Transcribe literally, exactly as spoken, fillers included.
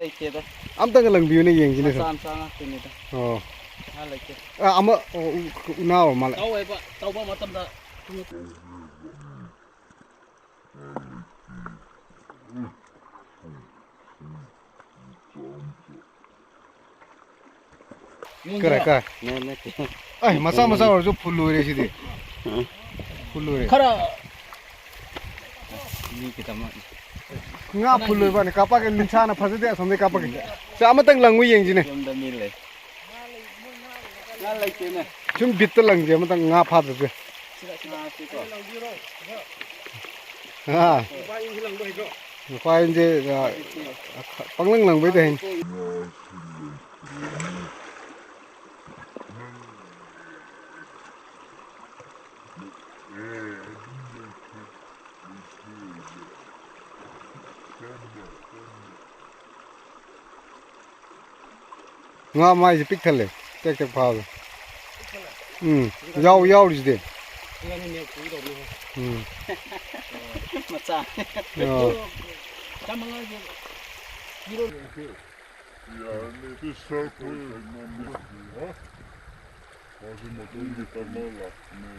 ꯂꯩꯇꯦꯗ꯫ ꯑꯝꯇꯪꯒ ꯂꯪꯕꯤꯌꯨꯅꯦ, ꯌꯦꯡꯁꯤꯅꯦ, ꯃꯆꯥ ꯁꯨꯝ꯫ ꯃꯆꯥ ꯉꯥꯛꯇꯅꯤꯗ꯫ ꯑꯣ꯫ ꯉꯥ ꯂꯩꯇꯦ꯫ ꯑꯥ, ꯑꯃ, ꯑꯣ, ꯎ-, ꯎꯅꯥ ꯑꯣꯏꯔ ꯃꯥꯜꯂꯦ꯫ ꯇꯧꯋꯦꯕ, ꯇꯧꯕ ꯃꯇꯝꯗ꯫ ꯀꯔꯥꯏ, ꯀꯔꯥꯏ? ꯅ-, ꯅꯠꯇꯦ꯫ ꯑꯩ, ꯃꯆꯥ ꯃꯆꯥ ꯑꯣꯏꯔꯁꯨ ꯐꯨꯜ ꯂꯣꯏꯔꯦ ꯁꯤꯗꯤ꯫ ꯎꯝ꯫ ꯐꯨꯜ ꯂꯣꯏꯔꯦ꯫ ꯈꯔ ꯃꯤ ꯈꯤꯇꯪ ꯉꯥ ꯐꯨꯜ ꯂꯣꯏꯕꯅꯤ꯫ ꯀꯥꯞꯄꯛꯀꯦ, ꯅꯤꯡꯁꯥꯅ ꯐꯖꯗꯦ, ꯑꯁꯣꯝꯗꯩ ꯀꯥꯞꯄꯛꯀꯦ꯫ ꯁꯦ, ꯑꯃꯇꯪ ꯂꯪꯉꯨ ꯌꯦꯡꯁꯤꯅꯦ꯫ ꯌꯨꯝꯗ ꯃꯤ ꯂꯩ꯫ ꯉꯥ ꯂꯩꯇꯦꯅꯦ꯫ ꯁꯨꯝ ꯕꯤꯠꯇ ꯂꯪꯁꯦ ꯑꯃꯇꯪ, ꯉꯥ ꯐꯥꯗ꯭ꯔꯁꯨ꯫ ꯉꯥꯁꯤꯀꯣ꯫ ꯑꯥ꯫ ꯅꯨꯄꯥ ꯌꯨꯝꯁꯤ ꯂꯪꯕ ꯍꯩꯇ꯭ꯔꯣ? ꯅꯨꯄꯥ ꯌꯨꯝꯁꯦ, ꯑꯥ, ꯄꯪꯂꯪ ꯂꯪꯕꯩꯗ ꯍꯩꯅꯤ꯫ ꯉꯥ ꯃꯥꯏꯁꯦ ꯄꯤꯛ ꯊꯜꯂꯦ꯫ ꯇꯦꯛ ꯇꯦꯛ ꯐꯥꯕꯗꯣ꯫ ꯎꯝ꯫ ꯌꯥꯎ-, ꯌꯥꯎꯔꯤꯁꯤꯗꯤ꯫ ꯎꯝ꯫ ꯃꯆꯥ꯫ ꯑꯣ꯫ ꯆꯥꯃꯉꯥꯒꯤ ꯄꯤꯔꯣ꯫ ꯌꯥꯔꯅꯤ꯫ ꯁꯤ ꯁꯔꯐ ꯑꯣꯏ-, ꯍꯥ? ꯃꯥꯁꯤ ꯃꯇꯣꯝꯒꯤ ꯀꯔꯃ ꯂꯥꯛꯄꯅꯦ꯫